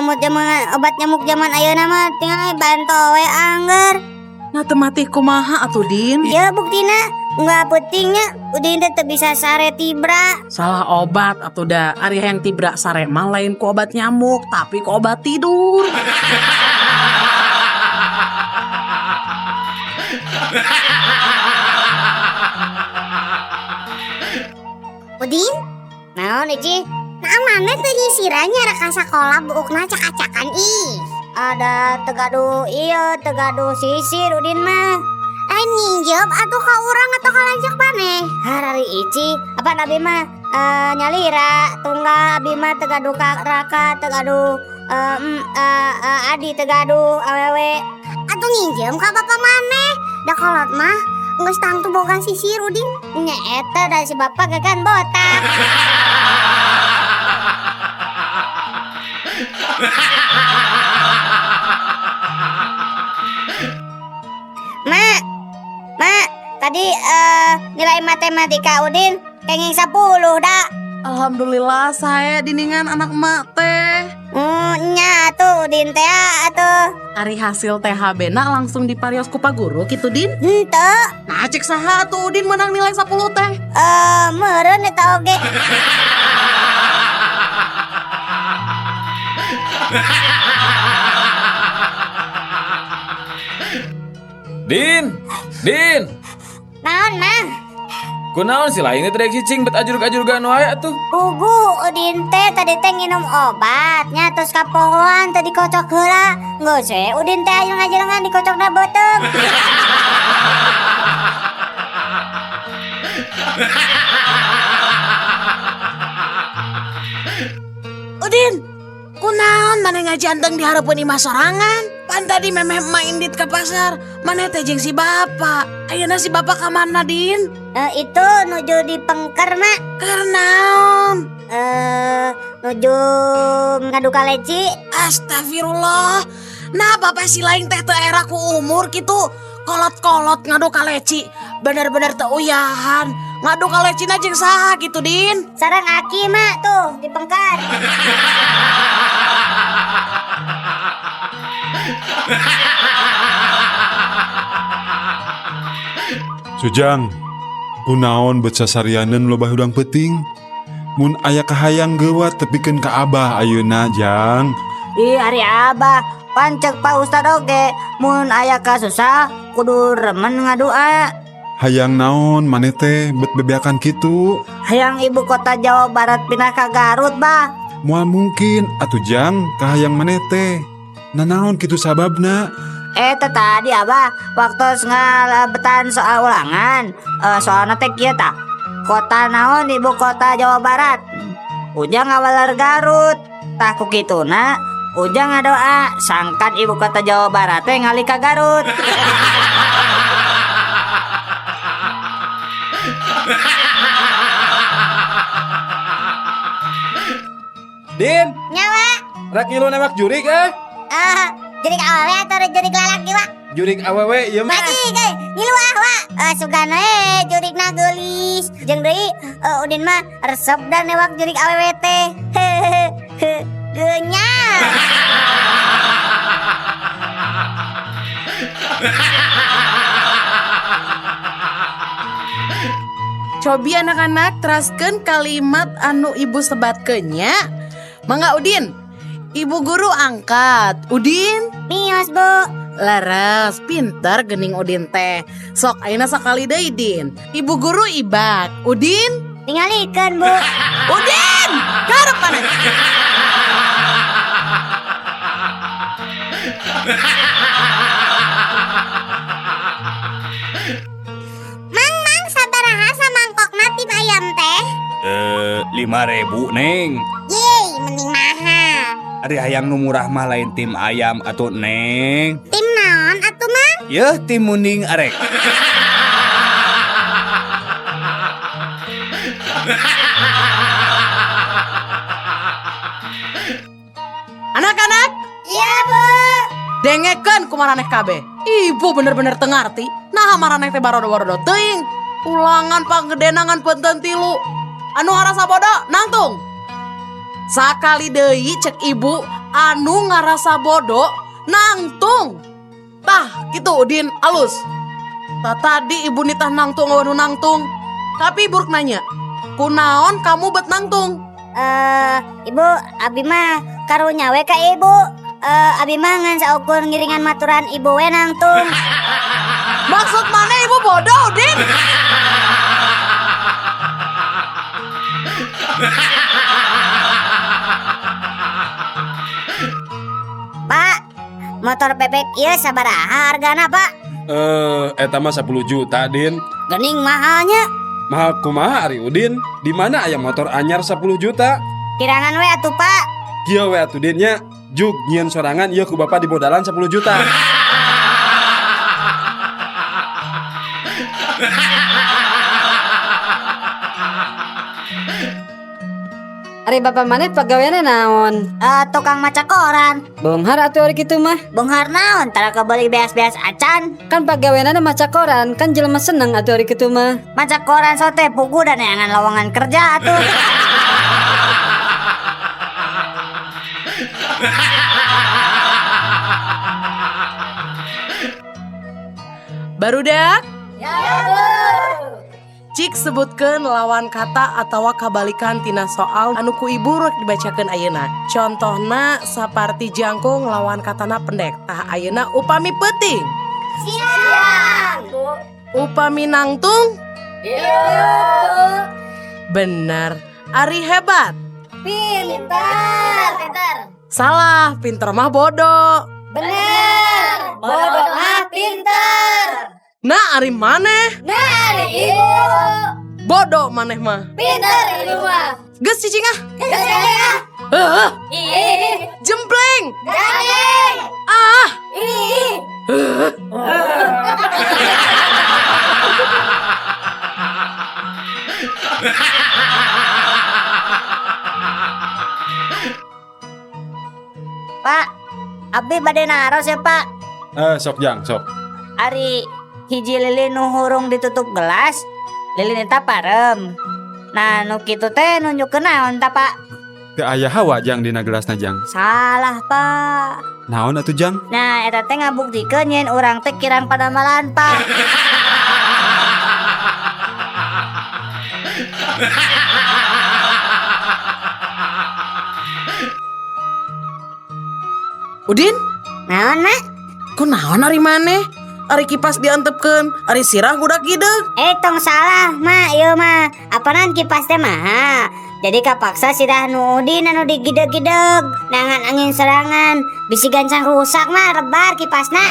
nyamuk zaman obat nyamuk zaman ayeuna mah tinggal banto we angger. Nah teu mati kumaha atuh Din? Ya buktina nggak pentingnya Udin teh teu bisa sare tibra. Salah obat atuh da. Ari hayang tibra sare mah lain ku obat nyamuk tapi ku obat tidur. Udin? Naon Ici? Nah mana teu nyisiran nya rek ka sakola buukna cak-cakan ih. Ada tegadu iya tegadu sisir Udin mah. Lain nginjem atuh ka urang atau ka lanceuk maneh. Harari Ici, apa abi mah nyalira tunggal abi mah tegadu ka raka tegadu adi tegadu awewe. Atuh nginjem ka bapak maneh. Da kolot mah geus tangtu boga sisir Udin. Nya eta da si bapak ge kan botak. Mak, mak, tadi nilai matematika Udin kenging 10 dah. Alhamdulillah saya diningan anak emak teh. Nya atuh Udin teh atuh. Ari hasil THB na langsung diparios ku Pak Guru kitu Din? Henteu. Nah cek saha atuh Udin menang nilai 10 teh? Meureun eta oge. Din, Din. Naon, Mang? Kunaon si lain teh rek cicing bet ajurug-ajurugan wae atuh. Pugu Udin teh tadi teh nginum obatnya terus kapohoan teh dikocok heula. Geus we Udin teh ajeng-ajengan dikocokna beuteung. Udin, kunaon maneh ngajanteng di hareupeun imah sorangan? Pan tadi memeh emak indit ke pasar, maneh teh jeung si bapak. Ayeuna si bapak ka mana, Din? Itu nuju di pengker, Mak. Keur naon? Nuju ngadu kaleci. Astagfirullah. Nah, bapak si lain teh teu era ku umur kitu. Kolot-kolot ngadu kaleci. Bener-bener teu uyahan. Ngadu kalecina jeung saha kitu, Din? Sareng aki, Mak, tuh di pengker. Sujang, kunaon bet sasarianeun loba hudang peuting? Mun aya kahayang geuwat tepikeun ka Abah ayeuna, Jang. Ih, ari Abah, pancek Pak Ustad oge, mun aya kasusah kudu remen ngadua. Hayang naon maneh teh bet bebeakan kitu? Hayang ibu kota Jawa Barat pindah ka Garut, Bah. Moal mungkin atuh Jang kahayang maneh teh. Nanaon kitu sababna? Teh tadi Abah waktu ngalebetan soal ulangan, soalna teh kieu tah. Kota naon ibu kota Jawa Barat? Ujang ngawaler Garut. Tah ku kituna Ujang ngadoa sangkan ibu kota Jawa Barat teh ngalih ka Garut. Din. Nyawa. Rek ngilu newak jurik eh? Jurik awewe atau jurik lalaki, Wak? Jurik awewe ieu mah. Mati ge, ngilu ah, Wak. Sugan we jurikna geulis. Jeung deui Udin mah resep dan newak jurik awewe teh. Geunyah. Cobi anak-anak teraskeun kalimat anu ibu sebatkeun nya. Mangga Udin. Ibu guru angkat. Udin? Mios, Bu. Leres, pinter gening Udin teh. Sok ayeuna sakali deui, Din. Ibu guru ibak. Udin? Tingalikeun, Bu. Udin! Garep maneh. Mang, mang, sabaraha samangkokna tim ayam teh? 5.000, Neng. Yeay, mending mahal. Ari hayang nu murah mah lain tim ayam atuh, Neng. Tim naon atuh, Mang? Yeuh, tim munding arek. Anak-anak. Iya, Bu. Dengekeun ku maraneh kabeh. Ibu bener-bener teu ngarti. Naha maraneh teh barodo-barodo teuing. Ulangan panggedenangan penten tilu. Anu harasa bodoh nangtung. Sakali deui cek ibu Anu ngarasa bodoh nangtung. Tah gitu Udin alus. Tah tadi ibu nitah nangtung nu nangtung. Tapi ibu rek nanya, kunaon kamu bet nangtung? Ibu, abi mah karunya we ka ibu. Abi mah ngan saukur ngiringan maturan ibu we nangtung. Maksud mana ibu bodoh, Udin? Pak, motor bebek ieu sabaraha hargana, Pak? Eta mah 10 juta, Din. Gening mahalnya. Mahal kumaha ari Udin? Di mana aya motor anyar 10 juta? Kirangan we atuh, Pak. Kieu we atuh Din nya. Jug nyieun sorangan ieu ku bapak dibodalan 10 juta. Ari bapak maneh pagaweanna naon? Tukang maca koran. Beunghar atuh ari kitu mah. Beunghar naon? Tara kebeli beas-beas acan. Kan pagaweanna maca koran, kan jelema seneng atuh ari kitu mah. Maca koran sote pugu dan neangan lowongan kerja atuh. Barudak? Ya, Bu. Cik sebutkeun lawan kata atawa kabalikan tina soal anu ku ibu rek dibacakeun ayeuna. Contohna saparti jangkung lawan katana pendek. Tah ayeuna upami peuting. Siang. Upami nangtung. Iya. Bener. Ari hebat. Pinter. Pinter. Salah, pinter mah bodoh. Bener. Bodoh mah pinter. Nah, ari maneh? Nah, ari ibu. Bodoh maneh mah. Pinter ibu mah. Geus cicing ah. Geus cicing ah. Heuh. Ih. Jempleng. Garing. Ah. Ih. Pak, abdi bade naros ya, Pak. Sok jang, sok. Ari hiji lilin nu hurung ditutup gelas, lilin eta parem. Nah, nu kitu teh nunjukkeun naon ta, Pak? Teu aya hawa jang dina gelasna jang. Salah, Pak. Naon atuh jang? Nah, eta teh ngabuktikeun yen urang teh kirang padamalan, Pak. Udin? Naon, Mak? Kunaon ari maneh? Ari kipas diantepkeun, ari sirah gudak gideug. Tong salah, Mak, ieu mah. Apanan kipas teh mahal. Jadi kapaksa sirah nu Udin anu digideg-gideg. Nangan angin serangan, bisi gancang rusak mah rebar kipasna.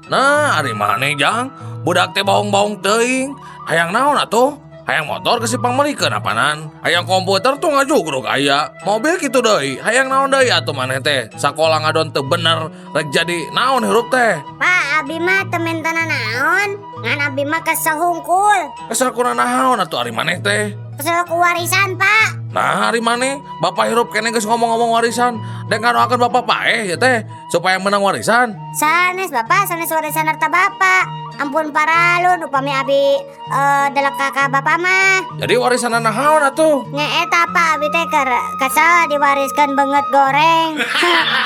Nah, ari maneh jang, budak teh baong-baong teuing. Hayang naon atuh? Hayang motor ke si pangmelikeun apanan? Hayang komputer tuh ngajugruk aya. Mobil kitu deui. Hayang naon deui atuh maneh teh? Sakola ngadon teu bener, rek jadi naon hirup teh? Pak, abi mah teu mentana naon? Ngan abi mah kesel hungkul. Kesel kuna naon atuh ari maneh teh? Kesel ku warisan, Pak. Nah, ari maneh, bapak hirup keneh geus ngomong-ngomong warisan. Dek ngadoakeun bapak paeh ya teh supaya menang warisan. Sanes bapak, sanes warisan harta bapak. Ampun paralun upami abi delek ka bapak mah. Jadi warisan naon atuh? Nya eta Pak, abi teh keur kesel diwariskeun beungeut goreng.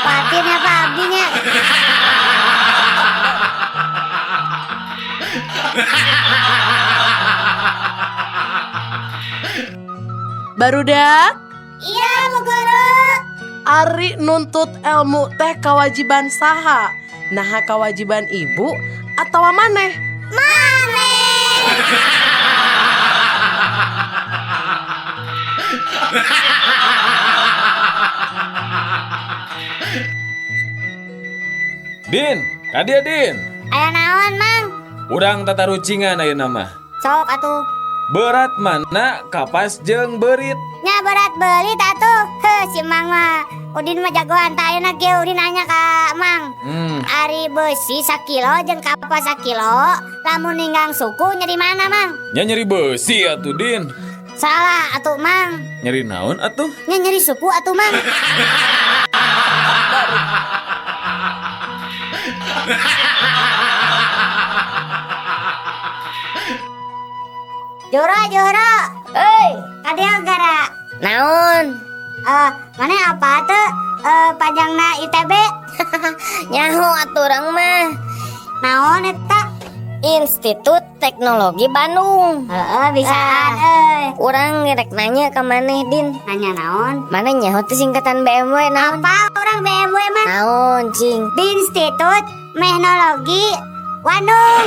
Patinnya Pak abi nya. Barudak? Iya, Bu Guru. Ari nuntut ilmu teh kewajiban saha? Naha kewajiban ibu atawa maneh? Maneh. Din, kadia Din. Aya naon, Mang? Urang tatarucingan ayeuna mah. Sok atuh. Berat mana kapas jeung beurit? Nya berat beurit atuh. Heuh, si Mang mah. Udin mah jagoan tah ayeuna ge Udin nanya ka Mang. Ari beusi sakilo jeung kapas sakilo, lamun ninggang suku nyeri mana, Mang? Nya nyeri beusi atuh, Din. Salah atuh, Mang. Nyeri naon atuh? Nya nyeri suku atuh, Mang. Joro joro. Euy, kadieu gara. Naon? Mana apa teu panjangna ITB? Nyaho atuh urang mah. Naon eta? Institut Teknologi Bandung. Heeh, bisaan euy. Urang rek nanya ka maneh, Din. Nanya naon? Mana nyaho teh singkatan BMW naon? Apa orang BMW mah? Naon, cing? Institut Teknologi Bandung.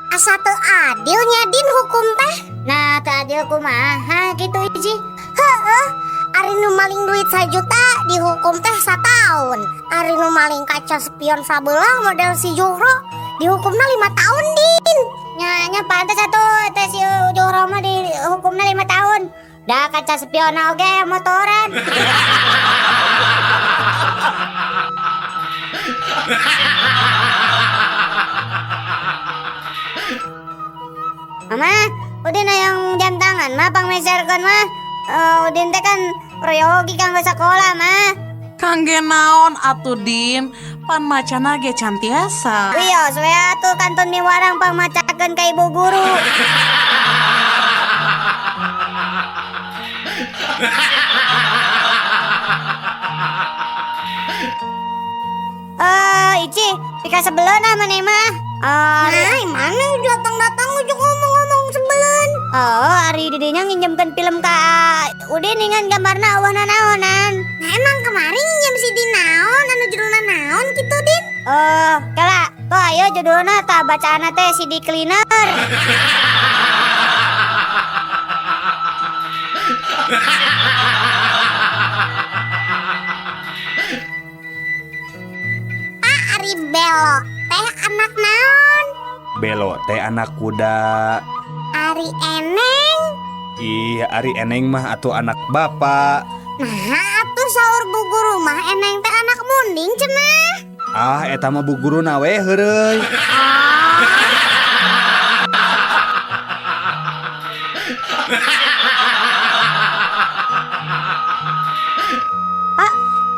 Asa teu adilnya Din hukum teh. Nah, teu adil kumaha kitu Iji? Heeh, ari nu maling duit 1 juta dihukum teh 1 tahun. Ari nu maling kaca spion sabelah model si Juhro dihukumna 5 tahun, Din. Nya pantes atuh teh si Juhro mah dihukumna 5 tahun. Da kaca spion oge motoran. Mama, Udin hayang jam tangan mah pangmeserkeun mah. Udin teh kan proyogi kanggo sakola mah. Kangge naon atuh Din? Pan macana ge can tiasa. Wios we atuh kantun miwarang pangmacakeun ka ibu guru. Ici, pika sebeleun ah maneh mah. Nah, mana datang-datang ujuk ngomong-ngomong sebeleun. Oh, ari didinya nginjemkeun film ka Udin ingan gambarna eueuh nanaonan. Nah, emang kemarin nginjem si Din naon anu judulna naon kitu, Din? Oh, kala, tuh ayo judulna tah bacaanna teh CD Cleaner. Pak ari Belo teh anak naon? Belo teh anak kuda. Ari Eneng? Ih, ari Eneng mah atuh anak bapak. Nah, atuh saur bu guru mah Eneng teh anak munding cenah. Ah, eta mah bu guru na we heureuy. Pak,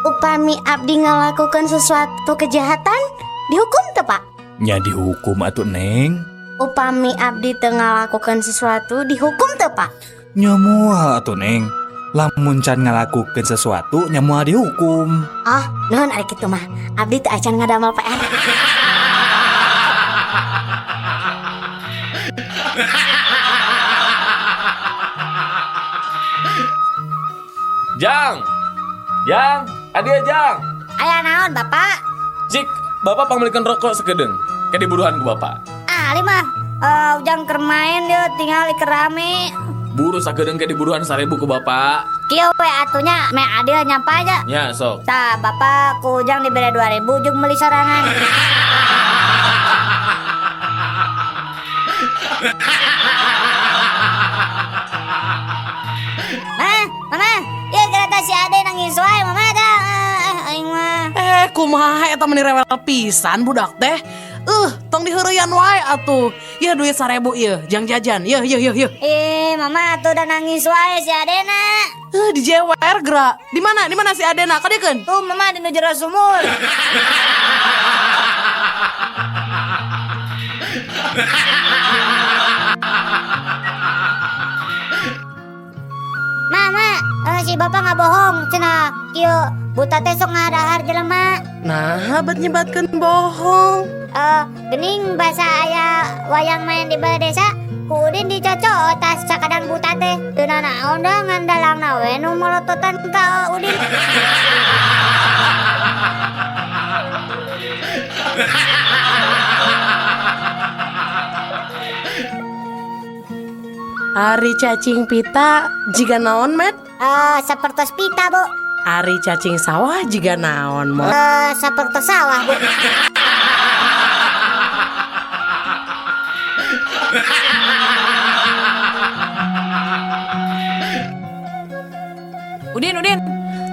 upami abdi ngalakukan sesuatu kejahatan, dihukum teu, Pak? Nya dihukum atuh, Neng. Upami abdi teu ngalakukan sesuatu, dihukum teu, Pak? Nya moal atuh, Neng. Lamun can ngalakukeun sesuatu nya moal dihukum. Oh, nuhun ari kitu mah. Abdi teu acan ngadamel PR. Jang. Jang, adia Jang. Aya naon, Bapak? Cik, Bapak pangmelikeun rokok sekedeung. Ke diburuhan ku Bapak. Ah, ali mah ujang keur main ieu tingali keur rame. Buru sakedeung ke diburuhan 1000 ku Bapak. Kieu we atunya meh adil nyampa aja. Nya sok. Tah, Bapak ku ujang dibere 2000 jeung meuli sorangan. Mah, mama, ieu gara si Ade nangis wae mama dah. Aing mah. Kumaha eta meni rewel pisan budak teh. Tong diheureyan wae atuh. Yeuh duit 1000 ieu, jang jajan. Yeuh yeuh yeuh yeuh. Mama atuh udah nangis wae si Adena. Dijewer geura. Di mana? Di mana si Adena? Kadiekeun? Tuh mama di nu jero sumur. Mama, si bapak nggak bohong cenah kieu buta teh sok ngadahar jelema. Nah, bet nyebatkeun bohong. Gening basa aya wayang main di balai desa, ku Udin dicocok tas sakadang buta teh. Teu nanaon da ngan dalangna we nu molototan ka Udin. Ari cacing pita jiga naon, Met? Sapertos pita, Bu. Ari cacing sawah jiga naon, Mot? Sapertos sawah, Bu. Udin, Udin.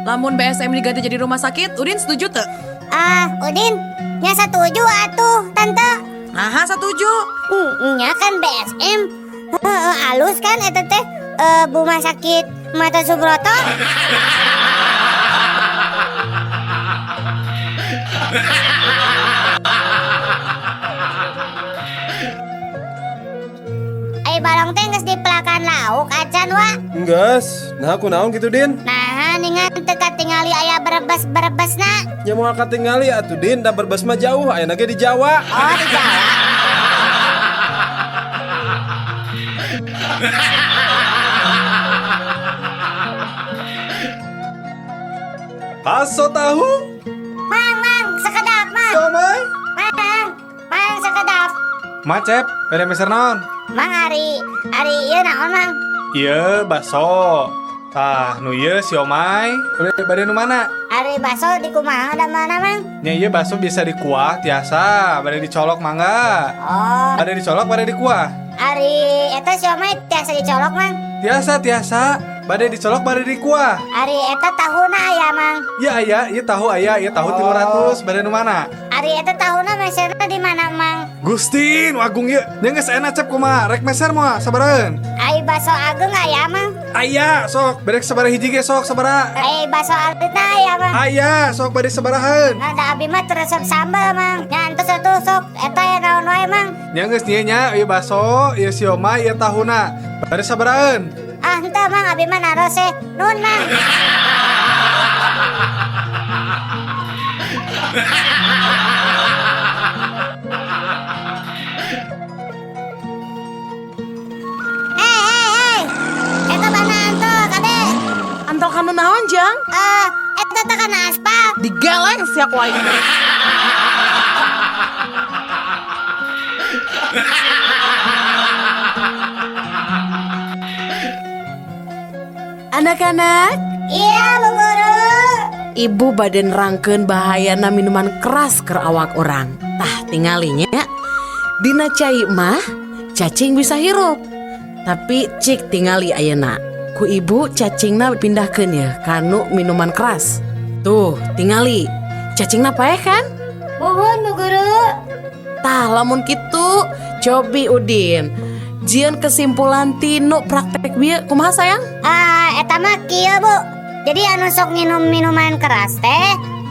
Lamun BSM diganti jadi rumah sakit, Udin setuju teu? Ah, Udin, nya setuju atuh, Tante. Nah, setuju. Nya kan BSM. Heeh, alus kan eta teh rumah sakit Mata Subroto. Ai balong teh geus dipelakan lauk acan wa. Enggeus, nah aku naon gitu Din? Nah, ningan teu katingali aya berebes-berebesna. Nya moal katingali atuh Din, da Brebes mah jauh, ayeuna ge di Jawa. Oh, di Jawa. Baso tahu? Mang, mang, sekedap, mang. Siomay? Mang, mang sekedap. Macep, bade meser naon? Mang ari, ari ieu naon, Mang? Ieu baso. Tah, nu ieu siomay. Bade nu mana? Ari baso di kumaha da mana, Mang? Nya ieu baso bisa dikuah tiasa, bade dicolok mangga. Oh, Bade dicolok bade dikuah. ari eta siomay tiasa dicolok, Mang. Tiasa tiasa, bade dicolok bade dikuah. Ari eta tahuna aya, Mang. Ya aya, ieu tahu aya, ieu tahu 300, bade nu mana? Ari eta tahuna meserna di mana, Mang? Gusti, nu agung ieu. Nya geus enak cep kumaha, rek meser moal sabaraheun? Ai baso ageung aya, Mang. Aya, sok, bade sabaraha hiji ge sok sabaraha. Ai baso alitna aya, Mang. Aya, sok bade sabaraheun. Nah, da abi mah teu resep sambal, Mang. Nya entos atuh sok eta ya naon wae, Mang. Nya geus nya nya, ieu baso, ieu siomay, ieu tahuna. Bade sabaraheun? Ah, henteu, Mang, abi mah naros eh. Nuhun, Mang. Hei, hei, hei. Eta bana antel, kade. Antel kanu naon, Jang? Eh, eta teh kana aspal. Digeleng sia ku aing. Anak-anak, Iya, Bu Guru. Ibu bade nerangkeun bahayana minuman keras keur awak urang. Tah tingalinya, dina cai mah cacing bisa hirup. Tapi cik tingali ayeuna. Ku ibu cacingna pindahkeun ya kanu minuman keras. Tuh, tingali. Cacingna paeh kan? Muhun, Bu Guru. Tah lamun kitu cobi Udin. Jieun kesimpulan tinu praktek bieu kumaha sayang? Ah, eta mah kieu, Bu. Jadi anu sok nginum minuman keras teh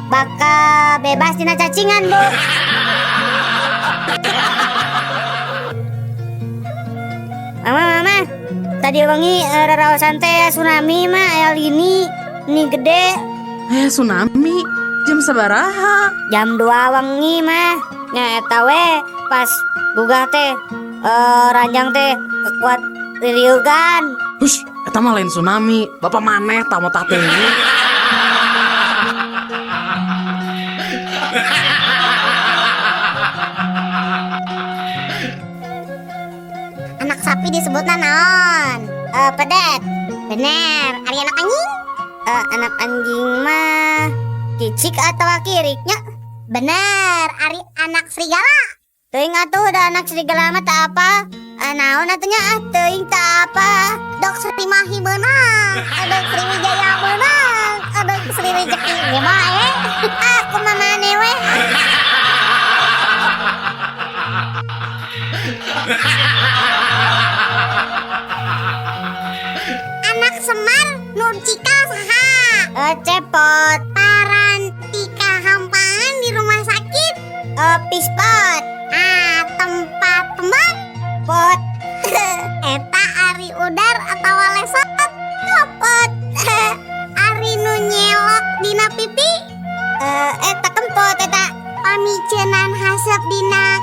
bakal bebas tina cacingan, Bu. Mama, mama. Tadi wengi raraosan teh tsunami mah aya lini, ini gede. Tsunami jam sabaraha? Jam 2 wengi mah. Nya eta we pas gugah teh ranjang teh kekuat ririugan. Hush, eta mah lain tsunami. Bapak maneh tah mau tah teuing. Anak sapi disebutna naon? Pedet. Bener. Ari anak anjing? Anak anjing mah kicik atau kiriknya? Bener. Ari anak serigala. Teuing atuh da anak serigala mah tak apa. Naon atuh nya? Ah, teuing tak apa. Dok Sri Mahi meunang. Dok Sri Wijaya meunang. Dok Sri Rezeki ge bae. Ah, kumaha maneh we? Anak Semar nu cikal saha? Cepot. Parantika hampangan di rumah sakit? Pispot. Ah, tempat tembak? Pot. Eta ari udar atawa lesot? Copot. Ari nu nyelok dina pipi? Eta kempot eta. Pamiceunan haseup dina